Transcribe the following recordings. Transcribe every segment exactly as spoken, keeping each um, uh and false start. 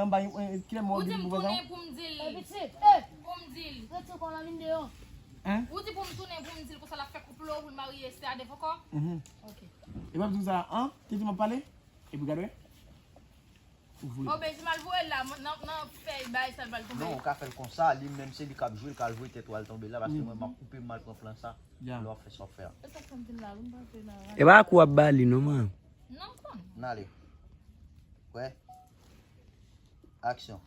Anba, eh, kilè mwen Ou di di m pou vòzan? Tounen pou m di l. Epi ti, eh, Pou m di l. Rete kò la vin deyò. Hein? Ou di pou m tounen pou m di l konsa l ap fè koup lo pou l marye Esther a Defocor? Mhm. Ok. E pa di sa, an? Te di m ap pale? Epi gade. Ou voye. Oh, Benji mal voye l la, nan, nan fèy bay sa l pral tonbe. Non, ou ka fè l konsa, li menm se li k ap jwe, l ka al voye tèt ou al tonbe la, paske mwen m ap koupe, m al pran plan sa. Ya. Lè w ap fè sa w fè a. E sa k fè m te la, m pa te la. E pa kou ap ba li non man. Non, m konn. N ale. Wè. Aksyon.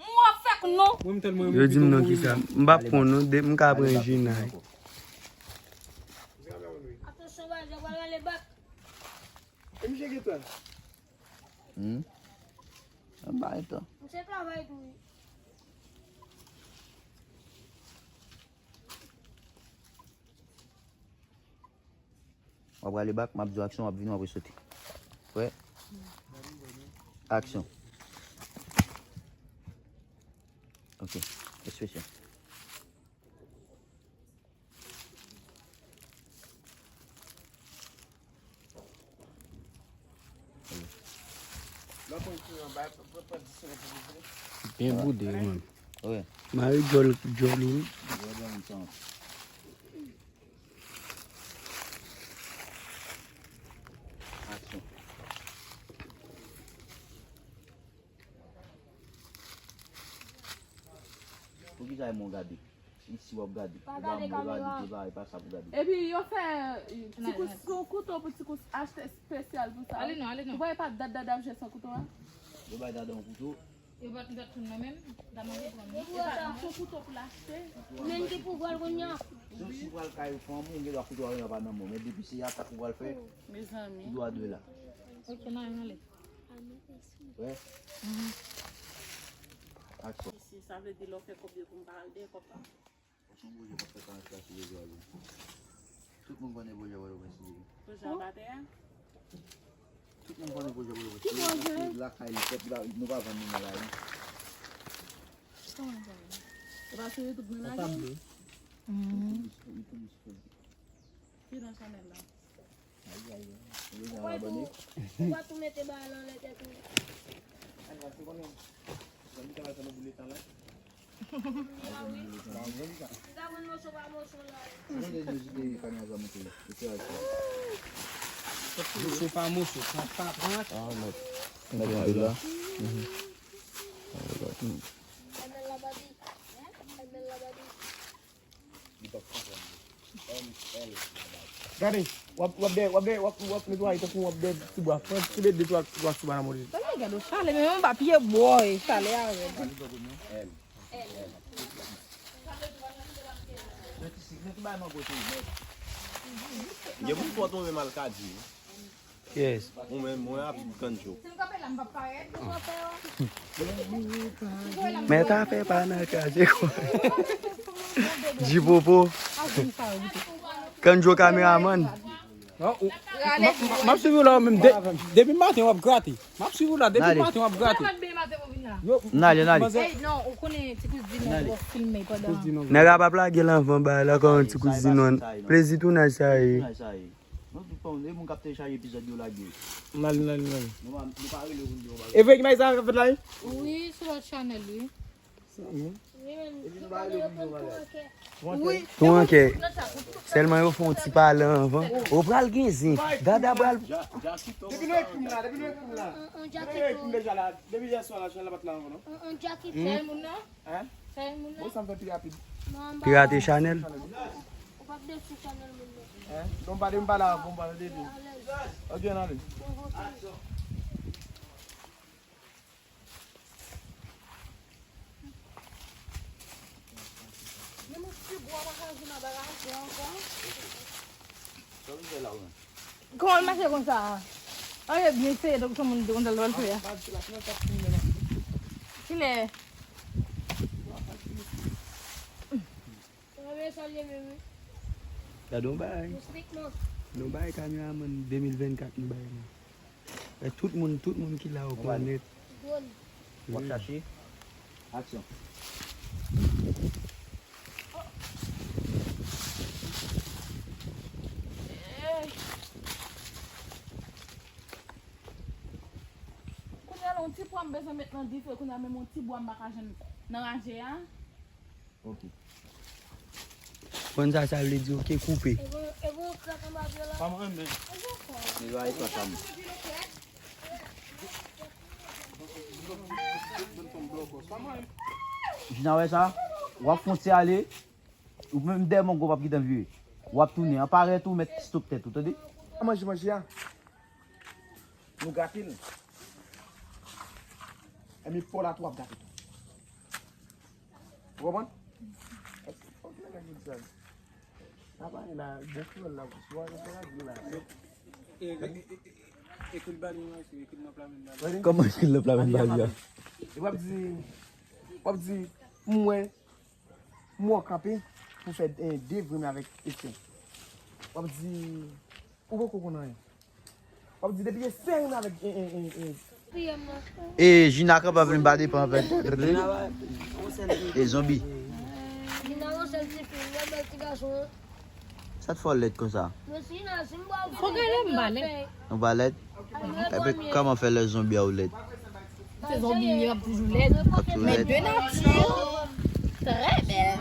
M wè fèk non. Mwen m tèlman Yo di m non kisa. M pa pran non, de m ka pran Jina. Atansyon, baz, yo pral rale bak. E misye gentan. Hmm? An ba etan. M se travay tou, wi. W ap rale bak, m ap di w aksyon, w ap vini, w ap resote. Prè? Aksyon. Ok. Ekspresyon. Byen boude wi. Wi. Mari djòl djòl ou. Aksyon. Poukisa e mwen gade? Isi w ap gade. Pa gade kamera. E pa sa pou gade. Epi yo fè ti kous, se yon kouto pou ti kous achte espesyal pou sa. Ale non, ale non. Ou pa wè pa dat dada ap jwe san kouto a? Yo bay dada yon kouto. Yo bat m bat tou nan menm. Dam an reprann. Se yon kouto pou l achte. Menm ki pou vwal kounye a. Si w pral kay fanm ou, ou gen dwa kouto a pa nan men w. Men depi se atak ou pral fè, Mezanmi. kouto a dwe la. Ok, nan, nan, ale. Prè? Aksyon. Si sa vle di lè w fè kòb yo pou m pa al dèyè kòb la. Se yon pwojè k ap fèt an Ayiti la sou rezo a yo. Tout moun konnen pwojè Pòtoprens li ye. Pwojè anba tè a? Tout moun konnen pwojè Pòtoprens li ye. Se lakay li, pèp la, nou pa vann nou nan lari. Kòman sa ye? E pa sou YouTube nou lage? YouTube, YouTube, Ki nan chanèl la? Ayi, ayi. Ou bezwen abòne? Ou pa tou mete bagay lan lè tèt ou. Ann pase konnen. Zanmi ka al fè nou boule tan la. Ah wi. M ka pran moso pa moso la. Ou konnen nou jete kanya zanmi tou. Ou fè al fè. Moso pa moso, pran pa pran. Ah, mèt. Mèt anpil la. Èmèl la pa di. Èmèl la pa di. Gade, w ap w ap de w ap de w ap w ap netwaye tankou w ap de ti bwa frans, ti de de twa twa ti bwa nan mode. Gade, gade, chalè, men mwen pa pye bòy, chalè a rèd. Gen moun fò tonbe mal ka di. Yes. Ou menm, mwen ap Kanjo. Men ta fè pa nan kraze kwa. Jipopo. Kanjo kameramann. Non, ou, m ap swiv ou la menm. De- Depi maten w ap grate. M ap swiv ou la depi maten w ap grate. N ale, n ale. Ey, non, ou konnen ti kouz di non pou filme pandan. Nèg ap ap lage l anvan bagay la kòman ti kouz di non. Plezi tounaj sa ye. Tounaj sa ye. Non, tout fòm, e moun k ap telechaje epizòd yo lage. N ale, n ale, n ale. Nou pa, nou pa rele moun yo bagay. E vre ki may sa fèt la wi? Wi, sou lòt chanèl, wi. Wi, men yo pran tou an kè. Wi. Tou an kè. Sèlman yo fè yon ti pale anvan. Ou pral gen zen. Dada pral. Depi nou ekri m la, depi nou ekri m la. On, on Depi nou ekri m Jackie deja la, depi yè swa la, chanèl la pa t la ankò non. On, on Jackie Sèl moun nan? Hein? Sèl moun Bon, nan? Sa m fè pi rapid. Non, m pa- Pirate chanèl. Ou p ap de sou chanèl moun nan. Hein? Non, m pa de, m pa la avan, m pa tande pi. Alèz. Ok, n ale. Bon, ok. Kòman l mache konsa a? An yo byen sere, donk, tout moun te konn sa l pral fè a. Kilè? Gade yon bagay. Yon bagay kameramann de mil vennkat nou bay la. E tout moun, tout moun ki la yo planèt. W ap chache. Aksyon. Yon ti pwa m bezwen met nan dife kounye a, men yon ti bwa m pa ka jwenn nan raje a. Ok. Konn sa sa vle di, ok, koupe. Pa mwen menm. Li va e pa sa m. Jina wè sa, w ap fon ti ale, ou menm dèyè mango p ap gentan vire. W ap tounen, an parèt ou mèt stop tèt ou, tande? Manje manje a, nou gate l. Enben pòl la tou w ap gate tou. Ou konprann? Fòk nèg la di sa. Sa pa gen la, bon kreyòl la, swa yo fè la di la. Ekri l ba li, mwen, ekri l nan pla men ba li. Kòman ekri l nan pla men ba li a? W ap di, w ap di, m wè, m wè w kanpe pou fè de vre men avèk Etienne. W ap di, ou poko konn anyen. W ap di depi e sè rim avèk e e e e. E Jina kanpe ap vin ba depan avèk e zonbi. Jina yon sèl tifi, yon bèl ti gason. Sa t fè w lèd konsa? Fò gade m ba lèd. Ou ba lèd? Epi kòman fè lè zonbi a ou lèd? Se zonbi yo ap toujou lèd. Men de nati, trè bèl.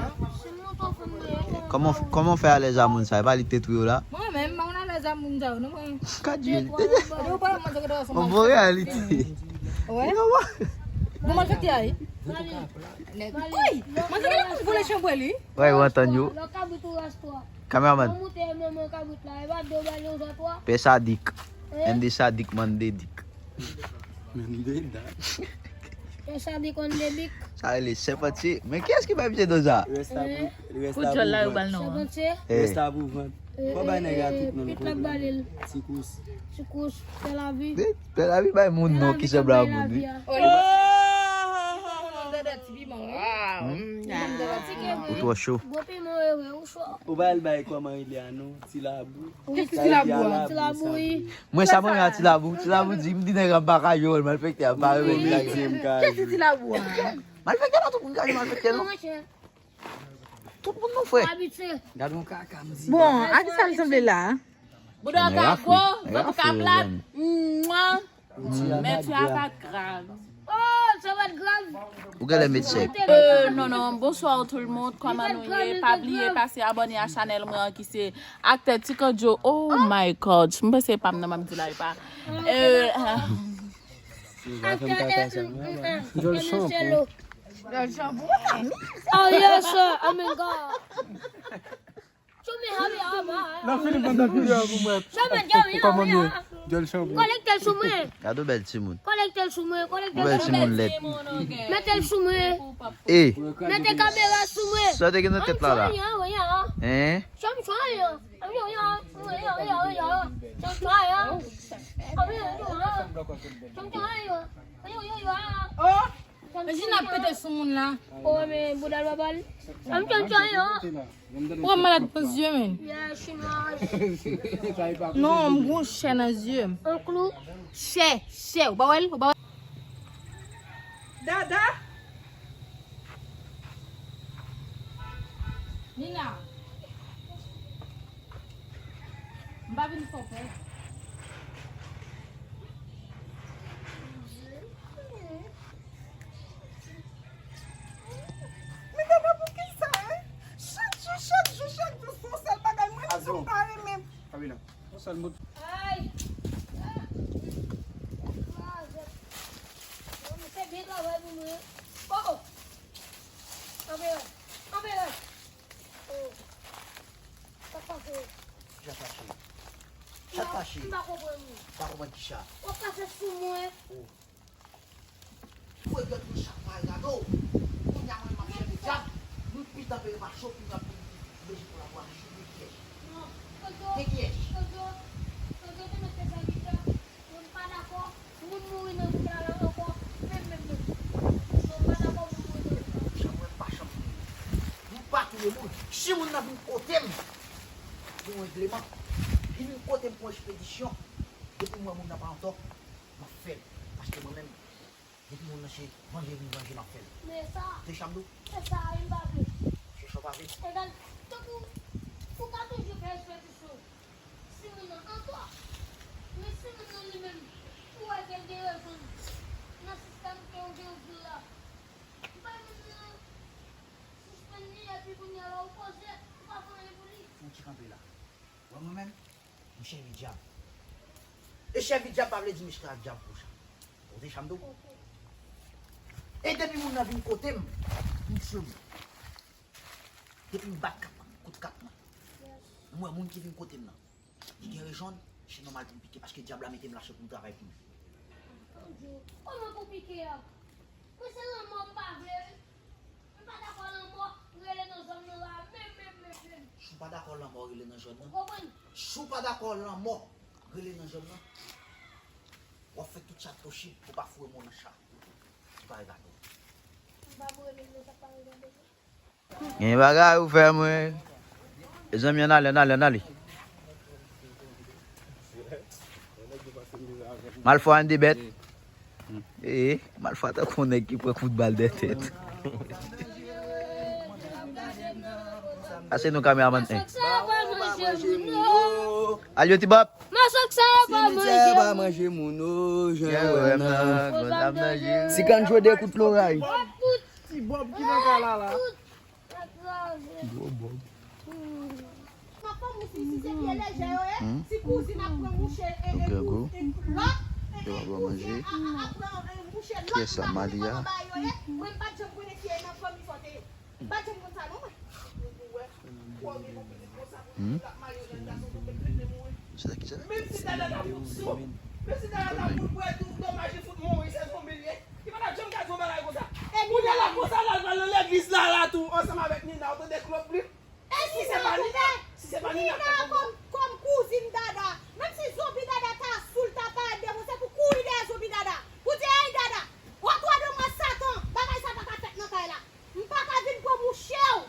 Kòman kòman w fè alèz a moun sa? E pa li k te touye w la? Mwen menm, m pa konn alèz a moun sa yo non mwen. Ka di. Ou bon reyalite. Wè. Bon malfektè a wi. Nèg. Woy! Mwen te gen moun vole chanbwè li. Wè, ou antann yo. Kameraman. Pè sadik. And the sadik man de dik. Men m de dak. Yon sadik on de bik. Sa rele senpantye. Men kiyès ki bay misye do sa? Rès la pou rès la pou vant. Senpantye. Rès la pou vant. Fò bay nèg la tout non. Pit la k ba li l. Ti kous. Ti kous. Pè lavi. Pè lavi bay moun non ki sanble a moun wi. Ou twò cho. Gwo piman wi wi ou cho. Ou pa al bay kòman rele a non. Ti labou. Kiyès ki ti labou a? Ti labou wi. Mwen sa mwen a ti labou. Ti labou di m di nèg an pa ka jwe wòl malfektè a pa renmen blag. Kiyès ki ti labou a? Malfektè pa tout moun ka jwe malfektè non. Tout moun non frè. Gad yon kaka m di. Bon, a kisa l sanble la? Bouda w ka gwo, vant ou ka plat. Mwen. Mèt yo a pa grav. Oh, sa pa t grav. Ou genlè met sèk. Euh, non, non. Bonsoir tout le monde. Kòman nou ye? Pa bliye pase abòne a chanèl mwen an ki se Aktè Ti Kandjo. Oh my God. M panse pa m nan m ap di la e pa. Euh, Aktè Ti Kandjo. Djòl chanpou. Oh yes sir. Oh my God. Nan Filip mwen nan videyo a pou mwen. Kòman m ye? Dyòl chanpou. Kolekte l sou mwen. Gade w bèl timoun. Kolekte l sou mwen. Kolekte l sou mwen. Ou bèl timoun lèd. Mete l sou mwen. E. Mete kamera sou mwen. Sa w te gen nan tèt la la? Hein? Jina ap pete sou moun la. Oh, men bouda l pa bal. An m tchann tchann yo. Ou wè m malad nan zye men. Non, m gon chè nan zye m. An klou. Chè, chè, ou pa wè l? Ou pa wè l? Dada. Nina. M pa vin fè w pè. Men gade poukisa, hein? Chak jou, chak jou, chak jou, se yon sèl bagay. Mwen menm, si m pa renmen. Kabina, yon sèl mo. Ay! Kraze. Bon, misye byen travay pou mwen. Oh, oh! Anperan! Anperan! Oh! Sa k pase? Kisa k pase? Kisa k pase? M pa konprann ou. Pa konprann kisa? W ap pase sou mwen. Oh. Ou e gad yon chat pa gade w. Kounye a mwen menm m ap chèche dyab. Nou pita peye pa cho, pita pou nou bezwen kolaborasyon de kyèch. De kyèch. Mwen pa dakò moun mouri nan vil la la ankò, menm, menm, menm. Mwen pa dakò moun mouri nan vil la. Janm wè m pa janm touye moun. M pa touye moun. Si moun nan vin kote m pou yon regleman, li vin kote m pou yon ekspedisyon, depi m wè moun nan pa antò, m ap fè l. Paske mwen menm, depi moun nan se vanje vin vanje, m ap fè l. Men sa. Se sa m di w. Se sa, wi, m pa vle. Se sa w pa vle. Egal, tankou ou ka toujou fè ekspedisyon. Si moun nan ankò. Men si moun nan li menm, ou wè ke l gen rezon nan Kanpe la. Wè mwen menm, m chèvi dyab. E chèvi dyab pa vle di m chita dyab pou cha. Ou te cha m tou? E depi moun nan vin kote m, m sou li. Depi m bat kat, kout kat nan. M wè moun ki vin kote m nan. Li gen rezon l, se nòmal pou m pike, paske dyab la mete m la se pou m travay pou li. Mon Dieu, kòman pou pike a? Mwen se lanmò m pa vle wi. Mwen pa dakò lanmò rele nan zòn nan la, menm, menm, menm, menm. Si w pa dakò lanmò rele nan zòn nan, Ou konprann? Si w pa dakò lanmò rele nan zòn nan, w ap fè tout sa k posib pou pa foure men w nan cha ki pa regade'w. M pa foure men m nan sa k pa regade'm. Gen bagay ou fè mwen. Mezanmi, ann ale, ann ale, ann ale. Malfwa, ann de bèt. Ee, Malfwa tankou yon nèg ki pran kout bal dèyè tèt. Ase nou kameramann en. Al yo ti bòp. Masak sa pa manje moun. Ti kann jwe de kout loray. Ti bòb ki nan kay la la. Gwo bòb. Ti kouzin ap pran mouche e, e, e, e lòt, e, e kouzin a, a, ap pran, e, mouche lòt, m pa konnen kòman bagay yo ye. Mwen m pa t janm konnen ki nan fanmi sa w te ye. M pa t janm konn sa non mwen. Hmm? Se sa ki sa? Menm si Dada ta fout sou, menm si Dada ta fout bwè tou, domaj li fout mouri, se zonbi l ye. Li pa t ap janm ka di yon bagay konsa. Kounye a la konsa la, l pral nan legliz la, la tou, ansanm avèk Nina, ou tande klòp li. E si se pa Nina, si se pa Nina, Nina kòm, kòm kouzin Dada, menm si zonbi Dada ta sou l, ta parèt devan w, se pou kouri dèyè zonbi Dada. Pou di, ey Dada, otwa de mwa Satan, bagay sa pa ka fèt nan kay la. M pa ka vin pran mouche w.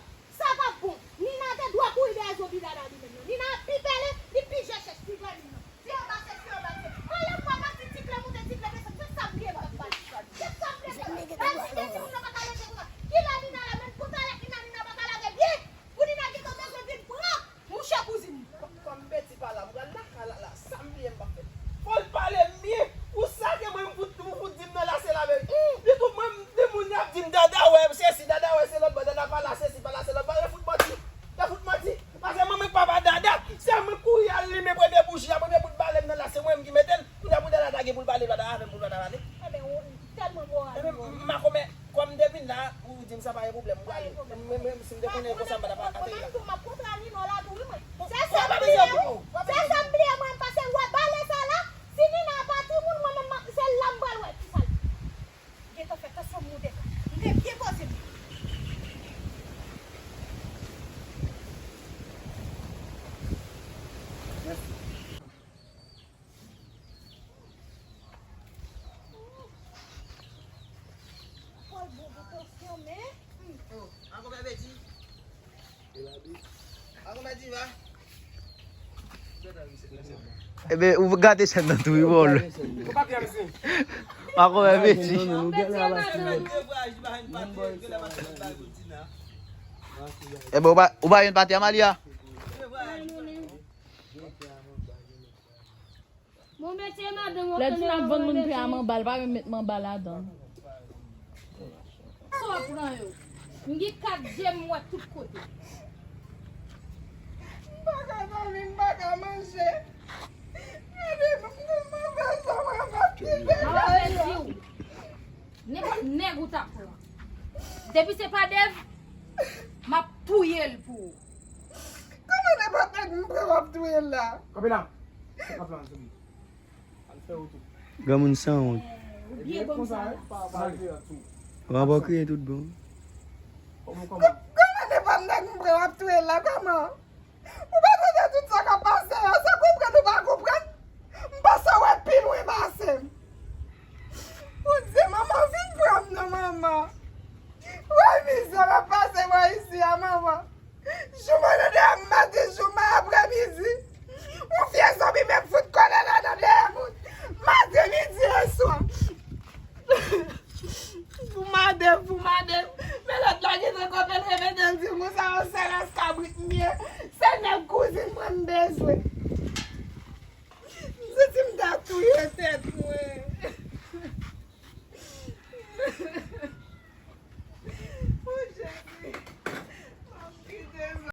Sa p ap bon. Nina te dwe kouri dèyè zonbi Dada li menm nan. Nina pi bèle, li pi jèchèch, pi bèle li nan. Ti anba se, ti anba se. Anlè m wè mati ti kle moute, ti kle desann. Se sa m bliye m t ap pale. Se sa m bliye m t ap pale. Menm si te di moun nan pa ka leve konsa. Kilè Nina la menm pou talè Nina, Nina pa ka lage pye. Pou Nina gentan bezwen vin pran mouche kouzin. Kòm Beti pa la, m pral lakay la la. Sa m bliye m p ap fè. Fò l pale m byen. Ou sa ke mwen m fout, m fout di m nan la se laverite. Li tou mwen m di moun y ap di m Dada wè sesi, Dada wè se lòt bò, Dada pa la sesi, pa la se lòt bò. Yo fout manti. Yo fout manti. Paske mwen menm papa Dada, se mwen kouri al limen premye bouji a, premye bout bale m nan la se mwen menm ki mete l. Kounye a pou Dada ta gen pou l pale, Dada avè m pou l pa ta pale. Ebyen ou tèlman moral. Ebyen makomè, kòm m te vin la, ou di m sa pa gen pwoblèm, m prale. Mwen menm si m te konnen konsa m pa t ap ateri la. Mwen menm tou m ap kontre a Nino la tou wi mwen. Se sa m bliye wi. Se sa m bliye mwen, paske wè bale sa la, si Nina pa timoun, mwen menm se la m pral wè kisa l ye. Gentan fè tansyon m moute. M te byen poze m. Mèsi. Pòl bon pou tansyon men. Oh, akonpè Beti. Akonpè Diva. Ebe, ou gate sèn nan tou wi, Pòl. Ou pa pye msi. Akonpè Beti. Ebe, ou pa, ou pa jwenn pati Amalia? Lè di n ap vann moun pè a manba, l pa menm met manba ladan. Sa w ap pran yo? M gen kat je m wè tout kote. M pa ka dòmi, m pa ka manje. Ede m, m tèlman fè sa, mwen pa kite. Mwen di w, nenpòt nèg ou ta pran, depi se pa Dev, m ap touye l pou ou. Kòman nenpòt nèg m pran w ap touye l la? Kanpe la. Kanpe la, kanpe. Granmoun sanwont. Ou byen bon sa la. W ap kriye tout bon. Kòman nenpòt nèg m pran w ap touye l la, kòman? Ou pa tande tout sa k ap pase yo, se konprann ou pa konprann? M panse w wè pi lwen pase m.